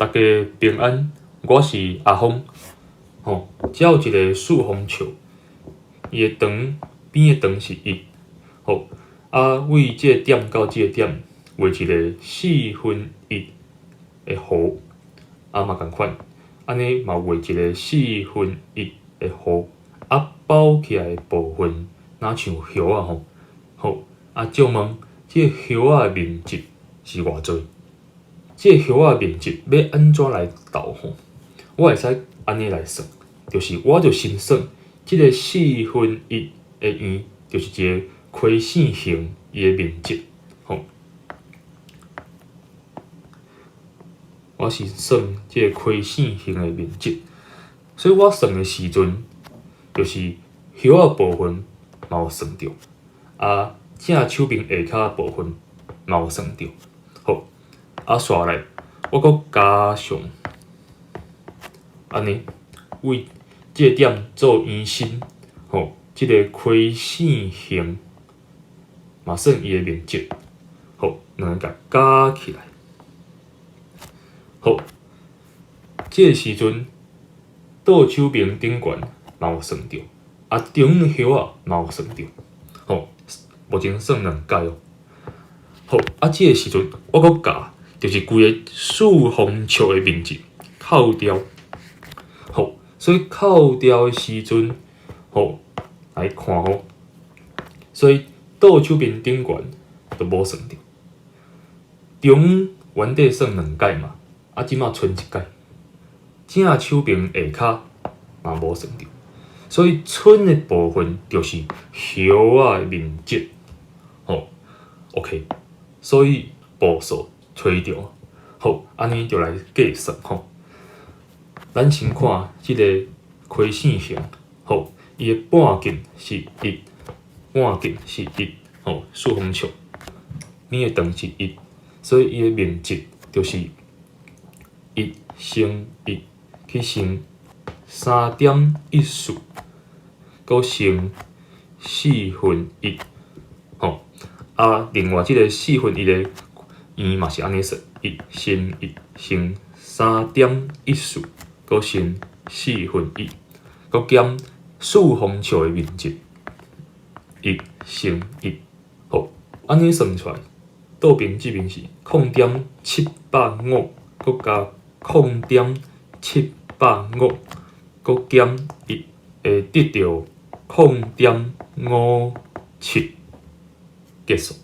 大家平安，我是阿峰。吼，遮有一个四方笑，伊的長邊的長是一，吼，啊，為這個點到這個點畫一個四分一的弧，啊嘛仝款，按呢嘛畫一個四分一的弧，啊包起來的部分若像葉仔吼，好，啊借問這個葉仔的面積是偌濟？這個葉仔的面積欲按怎來度吼？我會使按呢來算，就是我就先算這個四分一的圓，就是一個開線形伊的面積，吼。我是算這個開線形的面積，所以我算的時陣，就是葉仔部分嘛有算著，啊正手邊下跤部分嘛有算著，好，啊紲來我閣加上按呢，為這個點做延伸，吼，這個開線形嘛算伊的面積，好，兩个共加起來，好，這個時陣倒手邊頂懸嘛有算著，啊中央葉仔嘛有算著，吼，目前算兩擺哦。好，啊這個時陣我閣共，就是規个四方笑的面積扣掉，好，所以扣掉的時陣，吼，來看吼，所以倒手邊頂懸都無算著，中央原底算兩擺嘛，啊這擺賰一擺，正手邊下跤嘛無算著，所以賰的部分就是葉仔的面積，吼，OK，所以步數揣著，好，按呢就來計算吼。咱先看這个開線形，好，伊的半徑是一，半徑是一，吼，四方笑，邊的長是一，所以伊的面積就是一乘一去乘3.14，閣乘四分一，吼，啊，另外這个四分一的圓嘛是按呢算，一乘一乘3.14，閣乘四分一，閣減四方笑的面積一乘一，好，按呢算出來，倒邊這邊是0.785，閣加0.785，閣減一，會得著0.57，結束。